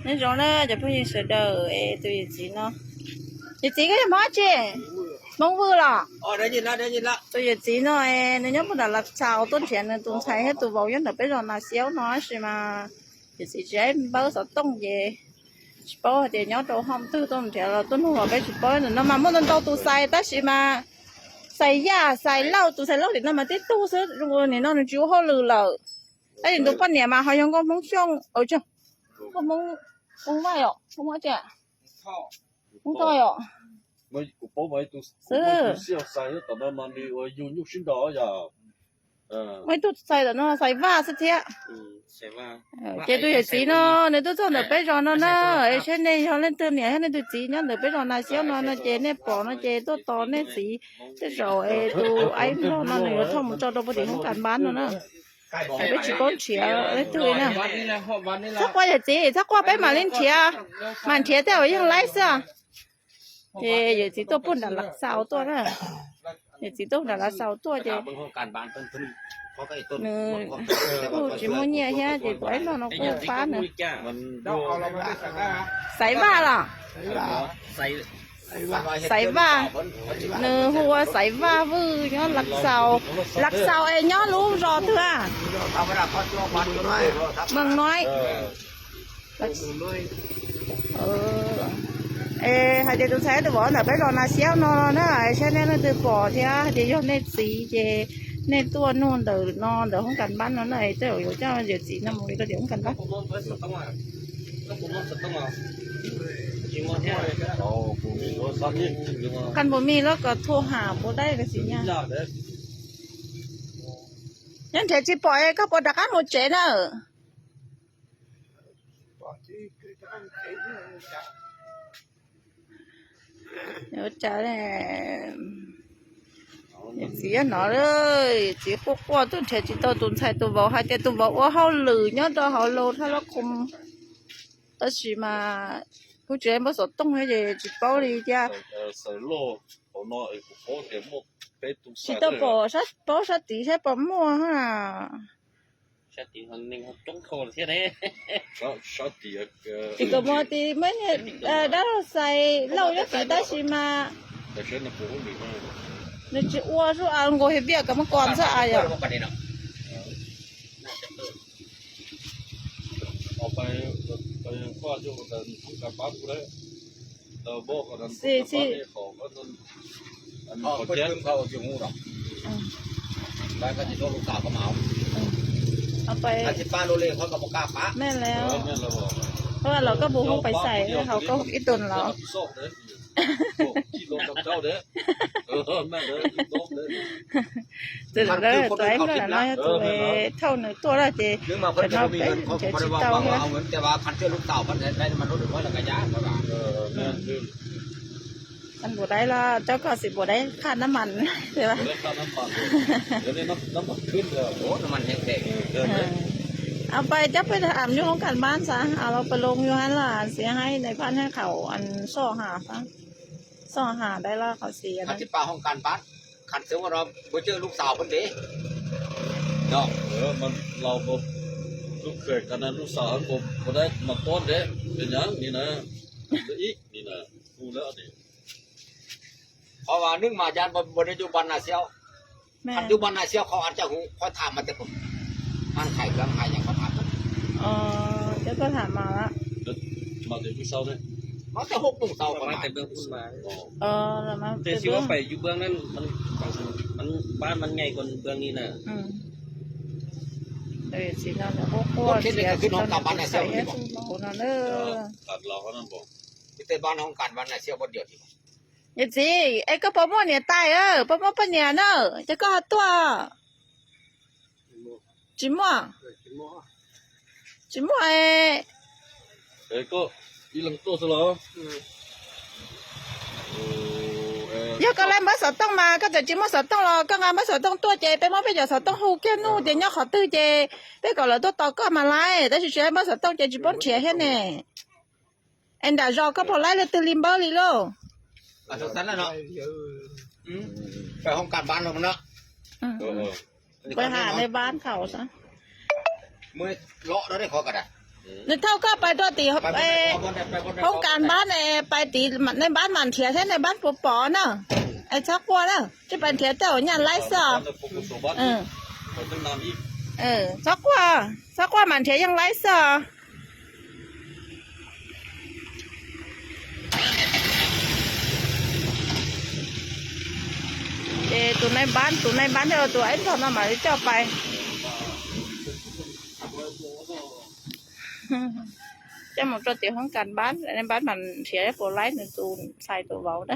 Nyob zoo na cov phooj ywg sawv daws, es tus yawm txiv no, yawm txiv koj yog Hmoob tsi? Hmoob Vwj los? Tus yawm txiv no nws nyob puag nram Lav Xaus tuaj nrhiav nws tus ntxhais thiab tus vauv nyob ntawm peb zos Nas Xiaub no tab sis mas yawm txiv tsis npawb xov tooj ces tsis paub hais tias nyob rau hom twg tuaj nrhiav los tuaj nug los peb tsis paub. Ntawm no mas muaj ntau ntau tus Xais tab sis mas Xais Yaj, Xais Lauj, tus Xais Lauj tim no mas tib tug xwb, nim no nws tsis ua hauj lwm lawm. Tab sis tus poj niam mas ho yog nkauj Hmoob Xyooj, nkauj Hmoob, Hmoob Vaj yom, Hmoob Vaj tias, Hmoob Thoj yom. Xwb. Muaj ib tug Xais tom no Xais Vaj xwb thiab. Ces tus yawm txiv no nws tuaj txog ntawm peb zos no na, es saib nej yog leej twg niam thiab nej tus txiv nyob ntawm peb zos Nas Xiaub no no ces nej pom no ces tuaj tos nej txiv. Tej zaum es tus aib nplog no nws yuav thauj mus tso rau puag tim hoob kas npab no na. Peb tsis paub nrhiav leej twg na. Txhob quaj yawm txiv, txhob quaj peb mam li nrhiav, mas nrhiav tej zaum yeej laib xwb. Ces yawm txiv tuaj puag nram Lav Xaus tuaj na. Yawm txiv tuaj nram Lav Xaus tuaj ces nws kuj tsis muaj nyiaj thiab ces tus aib nplog no kuj pab nws. Xaiv Vaj los? Xaiv Vaj, nws hu ua Xaiv Vaj Vwj nyob Lav Xaus. Lav Xaus es nyob lub zos twg a? Mees Nuaib. Es hais tias tus ntxhais tus vauv ntawm peb zos Nas Xiaub no na, saib nej leej twg pom thiab hais tias yog nej txiv ces nej tuaj nug ntawm no ntawm hoob kas npab no na, tej zaum yuav coj yawm txiv no mus li rau tim hoob kas npab. Qhov npus mis los kom thu ham puas dai los txiv nyab. Nyob nrhiav tsis pom es koj puas rov qab mus tsev na? Txiv nyob no, txiv quaj quaj tuaj nrhiav tsis tau tus ntxhais tus vauv, hais tias tus vauv ua hauj lwm nyob rau hauv Los Thaj Loj Khum. Tab sis mas kuj tsis npawb xov tooj thiab ces tsis paub li thiab. Tsis tau pom, paub sab tid saib puas muaj. Tsis tau muaj tid, muaj dab laug Xais Lauj nyob tid tab sis mas nws tsis ua zuj as nkaus hiv viaj kom muab kos ntxawg as yom. Meej le, los koj puas hu pais xais hauv koj ib tug los? Tus aib nplog no yog tus thauj nws tuaj lawm ces tam no peb nrhiav tsis tau thiab. Npus dai los cov koj xim npus dai qhaj nab mas. Pais cov peb am nyuj hoob kas npab xav los pais loo yug hab los xiv haib nais phab hab khaum soj ha, soj ha dai los qhov xim. Qhov neeg mas ya npua nej cub npab nas xiab, qhov cub npab nas xiab qhov an caj hu qhov tham mas tej, an khais kab hais yam qhov tham. Cov koj tham mas, mas tej hub poob tau, tej pab mas nyais kon npab ni na. Yawm txiv, es koj puas muaj niam tais, puas muaj poj niam na, ces koj ho tuaj. Tsis muaj, tsis muaj. Yog koj laib npawb xov tooj mas koj txawm tsis muaj xov tooj los koj nqa npawb xov tooj tuaj ces peb muab peb cov xov tooj hu kiag nug tias nyob qhov twg ces peb kom lawv tuaj tos koj mas laib, tab sis tsis laib npawb xov tooj ces tsis paub nrhiav thiab ne. Es nram zos koj puas laib leej twg li npawb li lauj? Pab ham ne, pab khaum xav. Nws thauj koj pais rau tim hoob kas npab, pais tim nej npab mas nrhiav thiab nej npab puas pom na. Es txhob quaj na, tsis pais nrhiav tej uas nyaj laib xwb os. Txhob quaj, txhob quaj mas nrhiav yeej laib xwb os. Ces tus nai npab, tus nai npab thiab tus ib txog no mam li coj pais. Coj mus rau tim hoob kas npab, npab mas nrhiav puas laib nws tus ntxhais tus vauv na.